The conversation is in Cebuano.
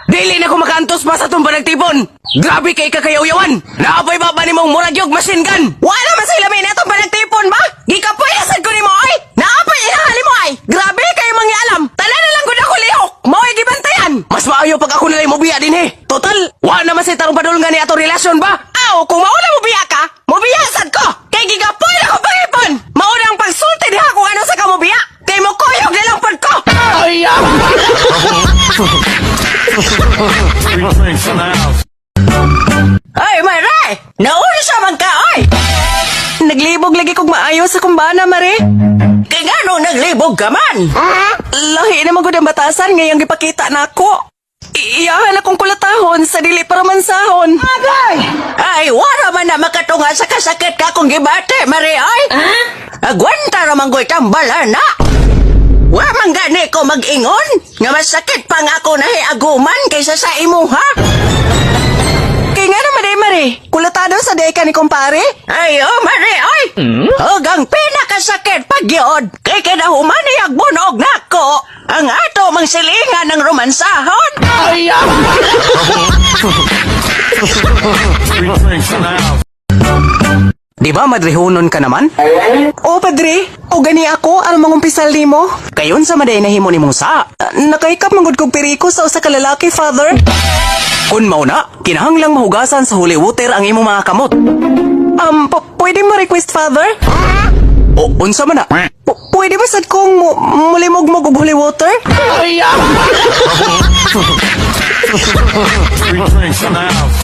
Dili na ko makaantos pa sa atong panagtipon. Grabe kay kakayaw-yawan. Naa pay baba nimong murag yog machine gun. Wala man sa ilamin atong panagtipon ba? Gikapoy na sad ko nimo ay. Naa pay inahan nimo ay. Grabe kayo mangyalam. Tanan na lang gud ako lihok. Mao'y gibantayan. Mas maayo pag ako nalay mobiya din eh. Total, wa naman say tarong padulngan ni atong relasyon ba? Aw, kung mauna mo biya ka, mobiya sad ko. Kay gigapoy na ko pangipon. Mauna ang pagsulti diha kung ano sa kamobiya. Kay mo kuyog na lang pod ko. Three drinks in the house. Ay, Mare! Nauna siya man ka, ay! Naglibog lagi kog maayo sa kumbana, Mare. Kay ngano naglibog ka man? Lahi naman gud ang batasan ngayong gipakita nako. Iyahan akong kulatahon sa dili para mansahon. Ay, wala man na makatunga sa kasakit ka kung gibate, Mare, ay! Agwanta ra man ko'y tambala na! Wa man gani ko mag-ingon nga masakit pa nga ako nahiaguman kaysa sa imuha. Kay nga naman eh, Mare. Kulatado sa day ka ni kumpare. Ay, oh, Mare, ay! Og ang pinakasakit pagyod, kay kinahuman niyag bunog nako, ang ato mang silingan ng romansahon. Three drinks in the house. Di ba madrihonon ka naman? O, padre. O gani ako, aron mangumpisal nimo. Kayon sa maday nahimo nimong sa. Nakaikap manggod kog periko sa usa ka lalaki, Father. Kun mao na, kinahanglang mahugasan sa holy water ang imong mga kamot. Pwede mo request, Father? O unsa man na? Pwede ba sad kong mulimog-mog og holy water? Three drinks in the house.